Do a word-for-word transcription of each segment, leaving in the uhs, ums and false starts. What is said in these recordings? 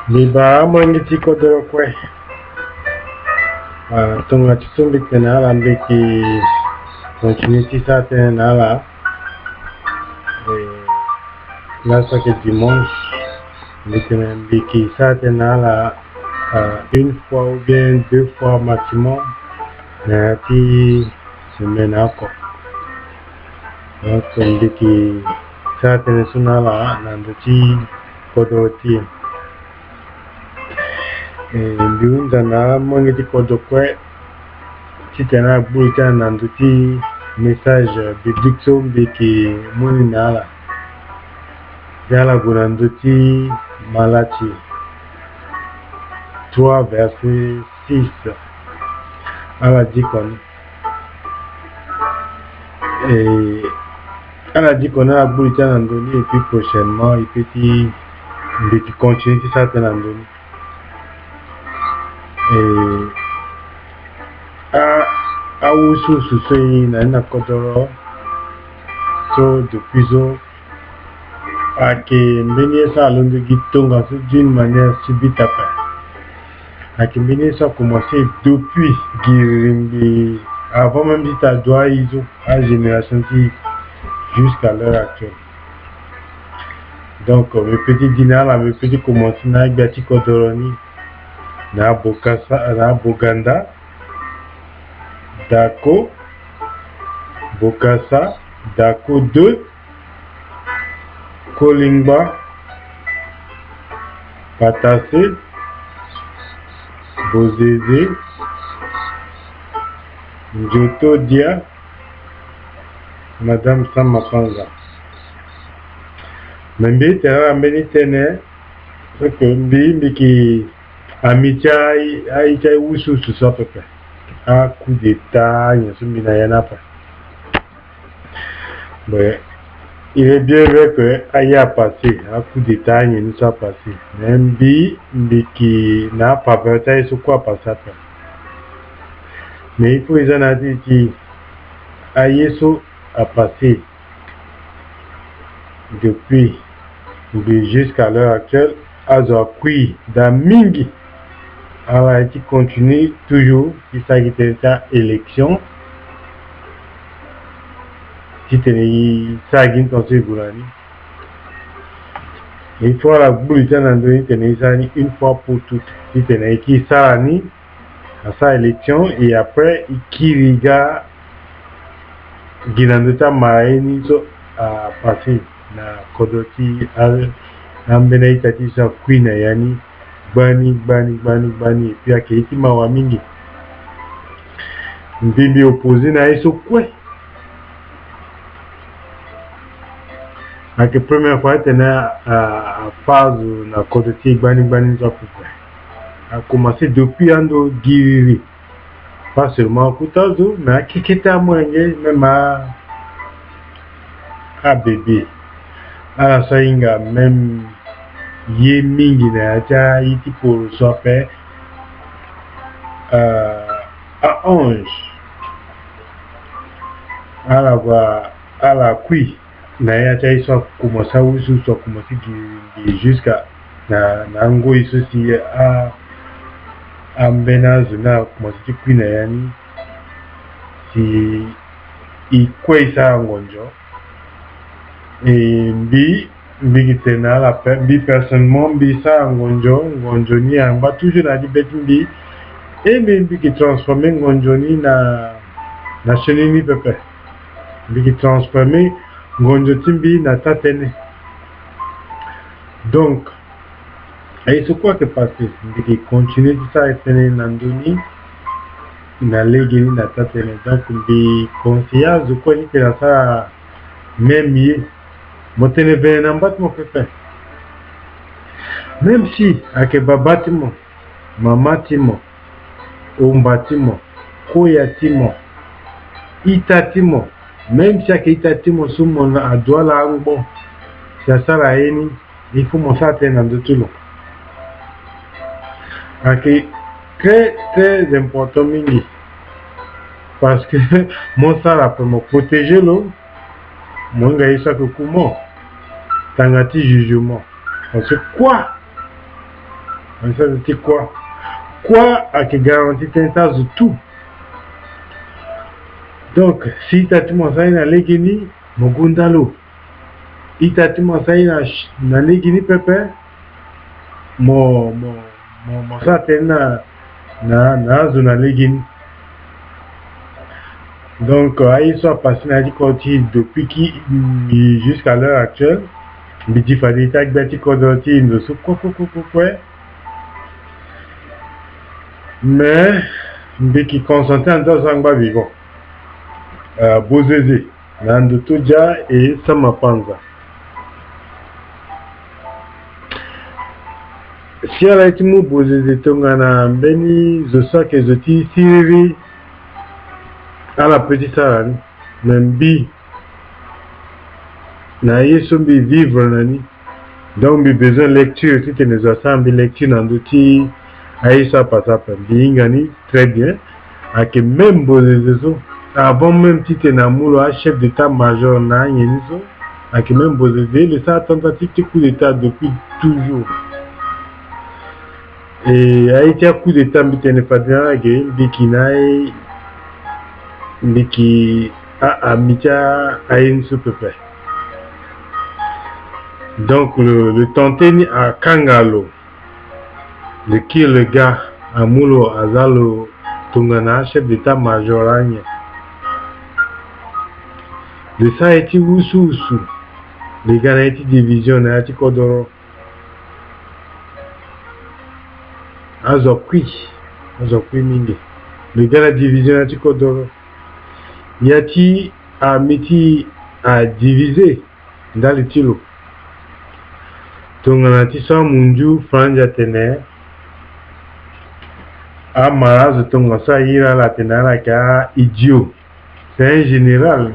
Mbi baa amolenge ti kodoro kue. Ah, tongaso mbi tene ala mbi yeke continue ti sara tënë na ala. Eh, laso ayeke dimanche, mbi tene mbi yeke sara tënë na ala, ah, une fois ou bien deux fois maximum na ya ti semaine oko. Donc mbi yeke sara tënë so na ala na ndö ti kodro ti e. Eh, mbi hunda na amolenge ti kodro kue titene ala gbu li ti ala na ndö ti message biblique so mbi yeke mu ni na ala. Nde ala gue na ndö ti Malaki trois verset six. Ala diko ni. Eh, ala diko ni, ala gbu li ti ala na ndö ni, et puis prochainement e peut ti, mbi yeke continue ti sara tënë na ndö ni. Eh, a, awusuwusu so e na ni na kodoro so depuis so, ayeke mbeni ye so alondo gi tongaso d'une manière subite ape. Ayeke mbeni ye so akomense depuis giriri mbi, avant même ti ta dua aye so, agénération ti e jusqu'à l'heure actuelle. Donc mbi peut ti gi na ala, mbi peut ti komanse na agbia ti kodoro ni, na Bokassa, na Boganda, Dako, Bokassa, Dako deux, Kolingba, Patase, Bozeze, Nzoto Dia, Madame Sam Mapanza. Me mbi tene ala mbeni tënë, so que mbi, mbi yeke ami ti aye ti awusuwusu so apepe. A coup d'état, nyen so mbi na ya ni ape. Mais il est bien vrai que aye apassé, a coup d'état, nyen ni so apassé. Mais mbi, mbi yeke na apaveur ti aye so kue apassé ape. Mais il faut e za na ya ti e ti aye so apassé depuis, depuis jusqu'à l'heure actuelle, azo akui daa mingi. Ala ye ti continue toujours ti sara gi tënë ti a-élection, titene e sara gi ni tongaso e gue na ni. Il faut ala gbu li ti ala na ndö ni titene e sara ni une fois pour toutes, titene e kiri sara ni. Asara élection et après e kiri ga gi na ndö ti amara ye ni so apassé na kodro ti a, ambeni a-ita ti e so akui na ya ni gbani, gbani, gbani, gbani, et puis ayeke ye ti mawa mingi. Mbi, mbi opposé na ye so kue. Ayeke première fois atene a, a, afa azo na kodro ti e gbani gbani so ape kue. Akomanse depuis ando giriri. Pas seulement akota zo, mais akekete amolenge, même a, abébé. Ala so ahinga même ye mingi na ya ti aye ti poro so ape, euh, a-ange. Ala gue, ala kui na ya ti aye so akomanse awusuwusu akomanse gi, gi jusqu'à na, na angoi so si a, ambeni azo ni akomanse ti kui na ya ni. Si e kue e sara ngonzo. E mbi, mbi gi tene na ala pe, mbi personnellement mbi sara ngonzo, ngonzo ni angba toujours na ya ti be ti mbi. E mbi, mbi gi transformer ngonzo ni na, na sioni ni pepe. Mbi gi transformer ngonzo ti mbi na taa-tënë. Donc aye so kue ayeke passé, mbi yeke continuer ti sara tënë na ndö ni na lege ni na taa-tënë. Donc mbi conseiller azo kue ni titene asara même ye. Mo tene vene na mba ti mo pepe. Même si ayeke baba ti mo, mama ti mo, omba ti mo, koya ti mo, ita ti mo, même si ayeke ita ti mo so mo na aduala angbo, si asara ye ni, il faut mo sara tënë na ndö ti lo. Ayeke très, très important mingi. Parce que mo sara ape mo protéger lo, mo hinga ye so ayeke ku mo. Tanga ti jugement. Parce que kua, message ti kua, kua ayeke garanti tënë ti azo tout. Donc si ita ti mo asara ye na legeni, mo gonda lo. Ita ti mo asara ye na, na legeni pepe, mo, mo, mo, mo sara tënë na, na, na azo na legeni. Donc aye so apassé na ya ti kodoro ti e depuis ki, mm, jusqu'à l'heure actuelle, mbi di fade ti agbia ti kodoro ti e ndo so kue kue kue kue kue. Mais mbi yeke concentré na ndö so angba vivant. Euh, Bozeze na ndo ti Odia et Sama Panza. Si ala ye ti mu Bozeze tongana mbeni zo so ayeke zo ti siriri, ala peut ti sara ni. Mais mbi, na ye so mbi vivre na ni, donc mbi besoin lecture titene zo asara mbi lecture na ndö ti aye so apassé ape. Mbi hinga ni très bien. Ayeke même Bozeze so, avant même titene amu lo achef d'état-major na anyen ni so, ayeke même Bozeze lo sara tentative ti coup d'état depuis toujours. E aye ti a-coup d'état mbi tene fade na ala ge, mbi yeke na aye, mbi yeke a, ami ti aye ni so pepe. Donc le, le tenter ni akanga lo. Le kiri le ga amu lo aza lo tongana chef d'état-major anyen. Le sara ye ti wusuwusu. Le ga na ye ti division na ya ti kodoro. Azo akui, azo akui mingi. Le ga na division na ya ti kodoro. Ya ti ami ti adivisé ndali ti lo. Tongana ti so amunzu Franzi atene, amara azo tongana so ayeke iri ala atene ala yeke a-idiot. C'est un général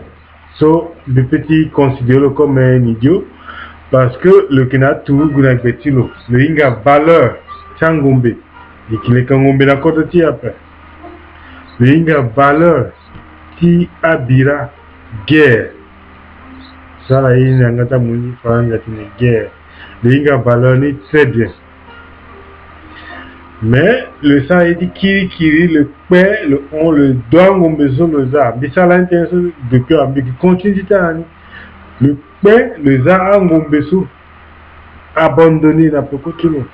so mbi peut ti considérer lo comme un idiot, parce que lo yeke na aturugu na gbe ti lo. Lo hinga valeur ti angombe. E yeke leke ngombe na kodro ti e ape. Lo hinga valeur ti abira, guerre. So ala ye ni na yanga ti amunzu Franzi atene guerre. Lo hinga valeur ni très bien. Mais lo sara ye ti kirikiri, lo kpe, lo hon, lo do angombe so lo za. Mbi sara lani tënë so depuis awa, mbi yeke continue ti tanga ni. Lo kpe, lo za angombe so abandonné na peko ti lo.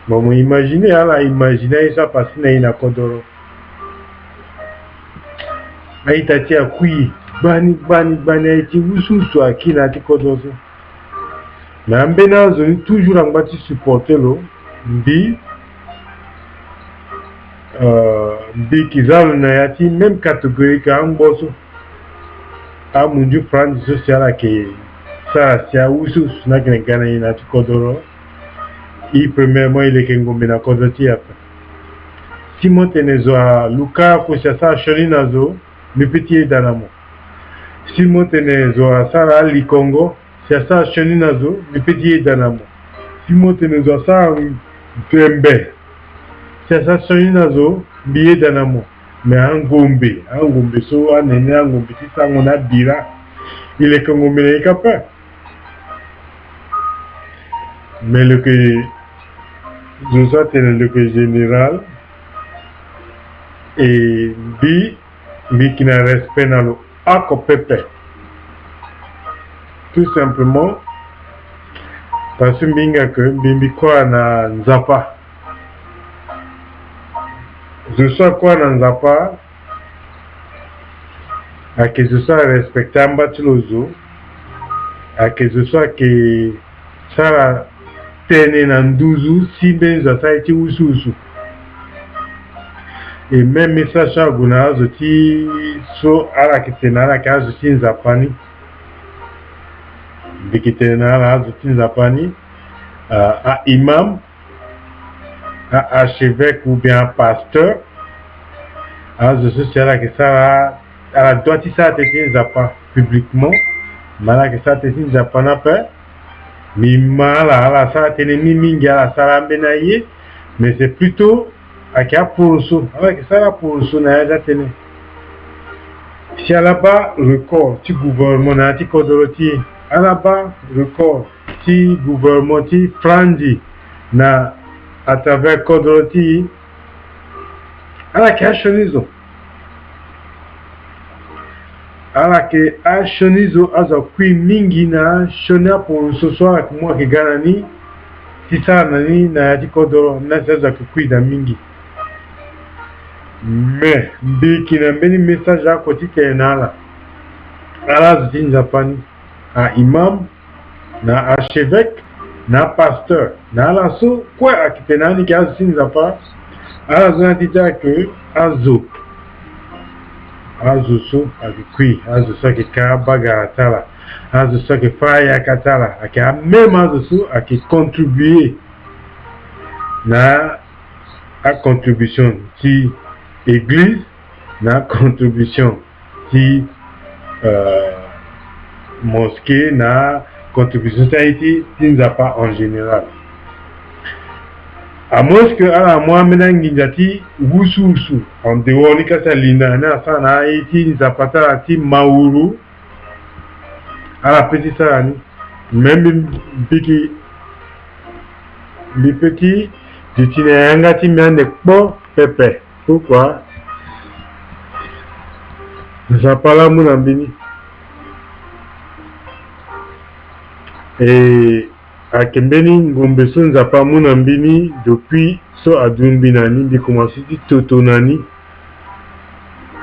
Bon, mo imaginer, ala imaginer aye so apassé na e na kodoro. A-ita ti e akui gbani gbani gbani, aye ti wusuwusu akiri na ya ti kodro so. Mais ambeni azo ni toujours angba ti supporter lo. Mbi, euh, mbi yeke za lo na ya ti même catégorie ka angbo so. Amunzu Franzi so si ala yeke sara si awusuwusu na yeke na ga na e na ya ti kodoro. E premièrement e leke ngombe na kodro ti e ape. Si mo tene zo aluka oko si asara sioni na zo, mbi peut ti yeda na mo. Si mo tene zo asara alikongo si asara sioni na zo, mbi peut ti yeda na mo. Si mo tene zo asara mvembe si asara sioni na zo, mbi yeda na mo. Mais angombe, angombe so anene, angombe ti sango na bira, e leke ngombe na e kâ ape. Mais lo yeke zo so atene lo yeke général, e mbi, mbi yeke na respect na lo oko pepe. Tout simplement parce que mbi hinga ke mbi, mbi kue na Nzapa. Zo so akue na Nzapa ayeke zo so arespecté amba ti lo zo, ayeke zo so ayeke sara tënë na nduzu si mbeni zo asara ye ti wusuwusu. E même message so ague na azo ti so ala yeke tene ala yeke azo ti Nzapa ni. Mbi yeke tene na ala azo ti Nzapa ni, ah, a-imam, a-archevêque ou bien a-pasteur, azo so si ala yeke sara, ala doit ti sara tënë ti Nzapa publiquement, mais ala yeke sara tënë ti Nzapa ni ape. Mbi ma ala, ala sara tënë ni mingi, ala sara ambeni aye, mais c'est plutôt ayeke aporoso, ala yeke sara aporoso na ya ti atënë. Si ala baa record ti gouvernement na ya ti kodoro ti e, ala baa record ti gouvernement ti Franzi na à travers kodro ti e. Ala yeke asioni zo. Ala yeke asioni zo, azo akui mingi na sioni apo so so ala yeke mu ayeke ga na ni ti sara na ni na ya ti kodoro ni, na si azo ayeke kui daa mingi. Me mbi yeke na mbeni message oko ti tene na ala. Ala azo ti Nzapa ni, a imam, na archevêque, na pasteur, na ala so kue ayeke tene na ni ke azo ti Nzapa. Ala zo ni ati ti ala ke azo, azo so ayeke kui, azo so ayeke ka abagara ti ala, azo so ayeke fâ ayaka ti ala, ayeke amême azo so ayeke contribuer na acontribution ti église, na contribution ti, euh, mosquée, na contribution ti aye ti, ti Nzapa en général. À moins que ala mu ambeni anginza ti wusuwusu en dehors ni kasi alinda na ni asara na aye ti Nzapa ti ala ti mawuru, ala pe ti sara ni. Me mbi, mbi yeke, mbi pe ti duti na yanga ti mbi ande kpo pepe. Pourquoi? Nzapa laa amu na mbi ni. E, ayeke mbeni ngombe so Nzapa amu na mbi ni depuis so adu mbi na ni, mbi komanse ti toto na ni.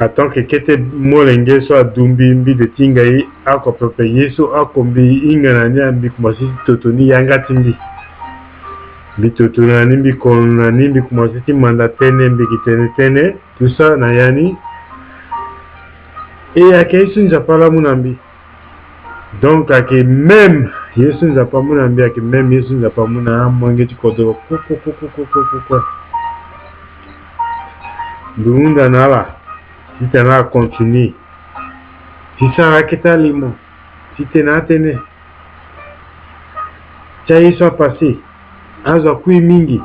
En tant que kete molenge so adu mbi, mbi de ti hinga ye oko pepe. Ye so oko mbi hinga na ni, mbi komanse ti toto ni yanga ti mbi. Mbi toto na ni, mbi kono na ni, mbi komanse ti manda tënë, mbi yeke tene tënë, tout ça na ya ni. E ayeke ye so Nzapa laa amu na mbi. Donc ayeke même ye so Nzapa amu na mbi, ayeke même ye so Nzapa amu na amolenge ti kodro kue, kue, kue. Mbi hunda na ala titene ala continue ti sara akete alimo, ti tene atënë ti aye so apassé. Azo akui mingi.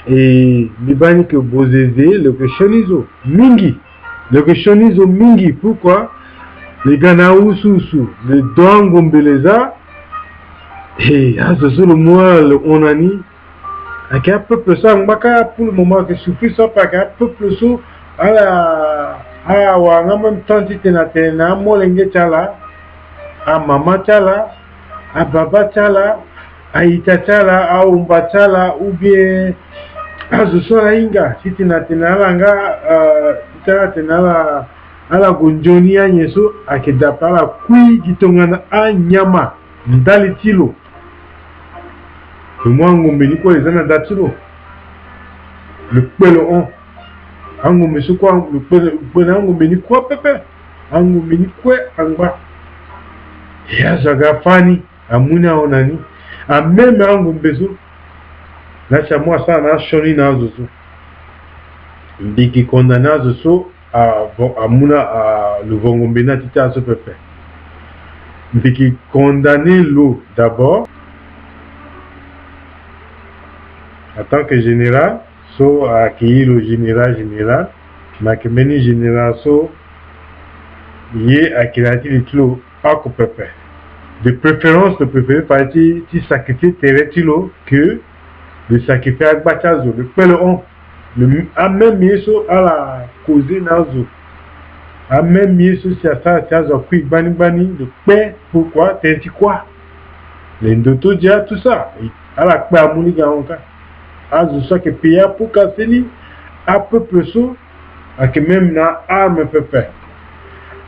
E mbi baa ni ke bozeze lo yeke sioni zo mingi. Lo yeke sioni zo mingi. Pourquoi? Lo ga na awusuwusu, lo do angombe lo za. E azo so lo mu ala lo hon na ni. Ayeke apeuple so angba kâ pour le moment ayeke souffrir so ape, ayeke apeuple so ala, ala wara nga même temps ti tene atene na amolenge ti ala, amama ti ala, ababa ti ala, a-ita ti ala, ahomba ti ala, ou bien azo so ala hinga ti tene atene ala nga, euh, ti tene atene ala, ala gue nzoni anyen so ayeke daa ape, ala kui gi tongana anyama ndali ti lo. Lo mu angombe ni kue lo za na da ti lo. Lo kpe lo hon. Angombe so kue, lo kpe, lo kpe na angombe ni kue pepe. Angombe ni kue angba. E azo aga fâ ni, amu ni ahon na ni. Amême angombe so. Na si amu asara na asioni na azo so. Mbi yeke condamné azo so a, bon, amu na, a, lo vongo mbi na ti tara so pepe. Mbi yeke condamné lo d'abord en tant que général, so ayeke ye lo général, général, me ayeke mbeni général so ye ayeke na ya ti li ti lo oko pepe. De préférence, lo préféré fade ti, ti sacrifier tere ti lo que lo sacrifier agba ti azo. Lo kpe lo hon. Lo, amême ye so ala causé na azo, amême ye so si asara si azo akui gbani gbani, lo kpe. Pourquoi? Tënë ti kuâ? Le ndoto dia, tout ça. Ala kpe amu ni ga hon kâ. Azo so ayeke payé apo ka seni, apeuple so ayeke même na arme pepe.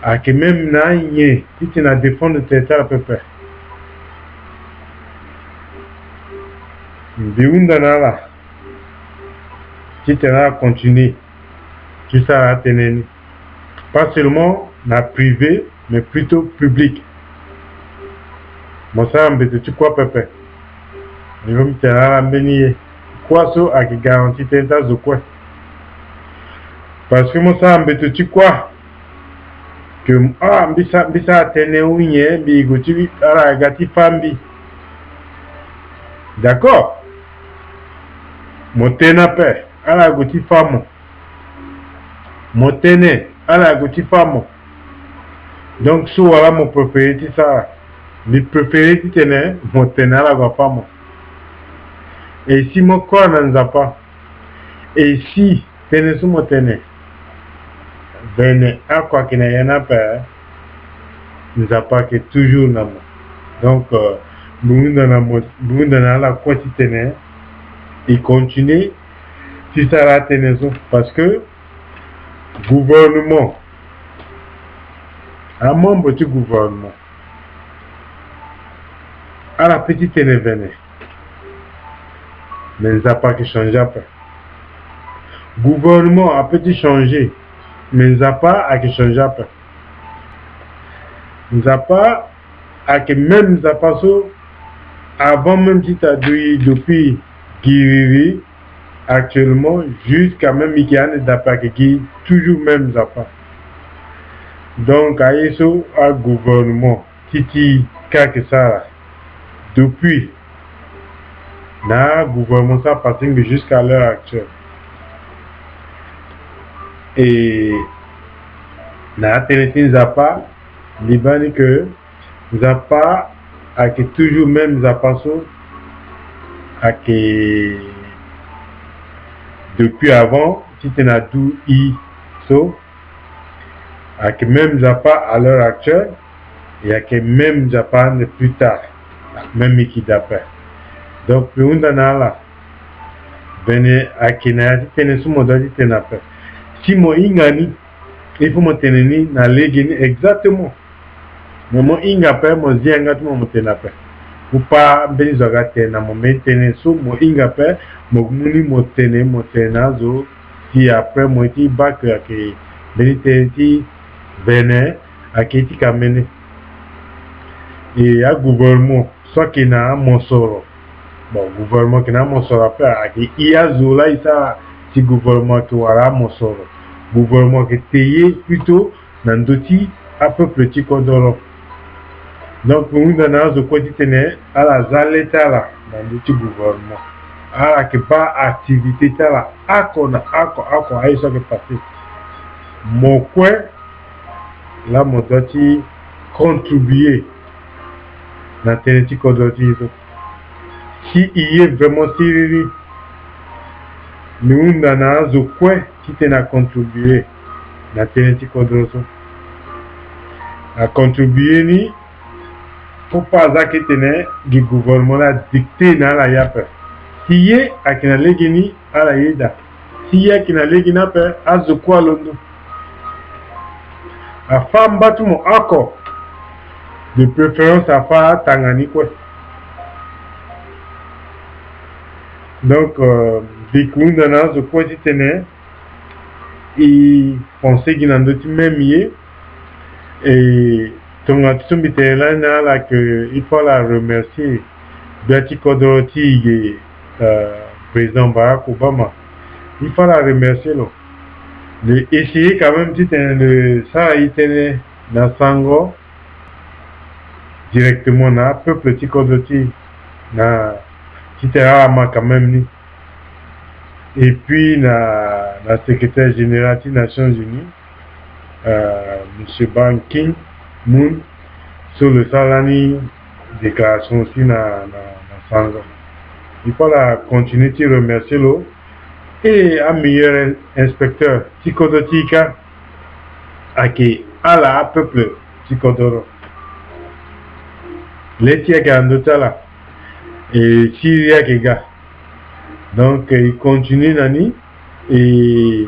Ayeke même na anyen ti tene adéfendre tere ti ala pepe. Mbi hunda na ala ti tene ala continuer ti sara atënë ni. Pas seulement na privé, mais plutôt public. Mo sara mbeto ti kuâ pepe. Il faut mbi tene na ala mbeni ye. Kuâ so ayeke garanti tënë ti azo kue. Parce que mo sara mbeto ti kuâ que, ah, mbi sa, mbi sara tënë ou nyen, mbi gue ti ala ga ti fâ mbi. D'accord? Mo tene ape, ala gue ti fâ mo. Mo tene, ala gue ti fâ mo. Donc so wala mo préféré ti sara? Mbi préféré titene mo tene ala gue afa mo. E si mo kora na Nzapa, e si tënë so mo tene vene oko ayeke na ya ni ape, Nzapa ayeke toujours na mo. Donc, euh, mbi hunda na mo, mbi hunda na ala kue titene e continuer ti sara atënë so, parce que gouvernement, amembre ti gouvernement, ala peut ti tene vene, mais Nzapa ayeke changer ape. Gouvernement apeut ti changer, mais Nzapa ayeke changer ape. Nzapa ayeke même Nzapa so, avant même ti ta du i depuis giriri, actuellement, jusqu'à même i ke ande dape ayeke gi toujours même Nzapa. Donc aye so agouvernement ti ti ka ayeke sara depuis na gouvernement so apassé mbi jusqu'à l'heure actuelle. Et na atënë ti Nzapa, mbi baa ni ke Nzapa ayeke toujours même Nzapa so ayeke depuis avant titene adu i so. Ayeke même Nzapa à l'heure actuelle, e ayeke même Nzapa ande plus tard, même i ke dape. Donc mbi hunda na ala, vene ayeke na ya ti tënë so mo doit ti tene ape. Si mo hinga ni, il faut mo tene ni na lege ni exactement. Mais mo hinga ape, mo zi yanga ti mo, mo tene ape. Faut pas mbeni zo aga tene na mo mbeni tënë so, mo hinga ape, mo mu ni mo tene, mo tene na azo, si après mo ye ti baa ke ayeke mbeni tënë ti vene, ayeke ti kamene. E agouvernement so ayeke na amosoro. Bon, gouvernement ayeke na amosoro ape, ayeke i azo laa e sara ti gouvernement ayeke wara amosoro. Gouvernement ayeke te ye plutôt na ndö ti apeuple ti kodoro. Donc mbi hunda na azo kue titene ala za le ti ala na ndö ti gouvernement. Ala yeke baa activité ti ala oko na oko, oko aye so ayeke passé. Mo kue laa mo doit ti contribuer na tënë ti kodro ti e so. Si e ye vraiment siriri, mbi hunda na azo kue titene acontribuer na tënë ti kodro so. Acontribuer ni, faut pas aza ke tene gi gouvernement ni adicter na ala ye ape. Si ye ayeke na lege ni, ala yeda. Si ye ayeke na lege ni ape, azo kue alondo. Afâ mba ti mo oko, de préférence afâ atanga ni kue. Donc, euh, mbi hunda na azo kue titene e pensé gi na ndö ti même ye. E tongana ti so mbi tene lani na ala ke il faut ala remercier gbia ti kodro ti e ge, euh, président Barack Obama. Il faut ala remercier lo. Le essayer quand même titene le sara e tënë na sango directement na peuple ti kodro ti e, na titene ala ma quand même ni. Et puis na, na secrétaire général ti Nations Unies, euh, monsieur Ban Ki-moon, so lo sara lani déclaration aussi na, na, na sango. Il faut ala continuer ti remercier lo. Et ameilleur in-, inspecteur ti kodro ti e ka ayeke ala apeuple ti kodoro. Le ti e ayeke na ndö ti ala. E siriri ayeke ga. Donc e continue na ni. E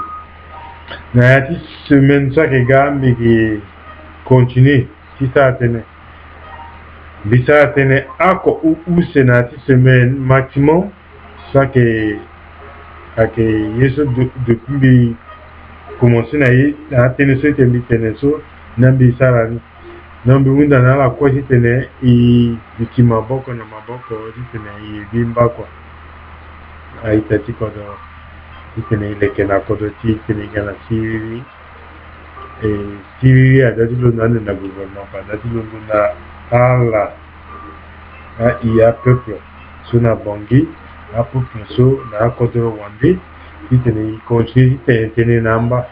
na ya ti semaine so ayeke ga mbi yeke continue ti sara tënë. Mbi sara tënë oko u-, use na ya ti semaine maximum. So ayeke, ayeke ye so de-, depuis mbi commencé na ye, na atënë so ete mbi tene so, na mbi sara ni. Na mbi hunda na ala kue titene e duti maboko na maboko titene e bi mba kua. A-ita ti kodro, titene e leke na kodro ti e titene e ga na siriri. E siriri aza ti londo ande na gouvernement, aza ti londo na ala. A-i apeuple so na Bangui, apeuple so na akodro wande, titene e continue ti tene tënë na amba.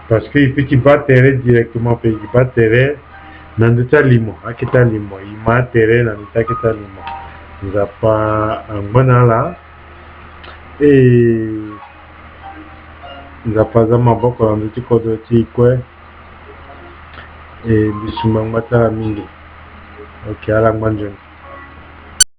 Parce que e peut ti baa tere directement, pe e baa tere Na ndö ti alimo, akete alimo, e ma atere na ndö ti akete alimo. Nzapa angba na ala. E, Nzapa aza maboko na ndö ti kodro ti e kue. E, mbi sumba ngba ti ala mingi. Ok, ala ngba nzoni.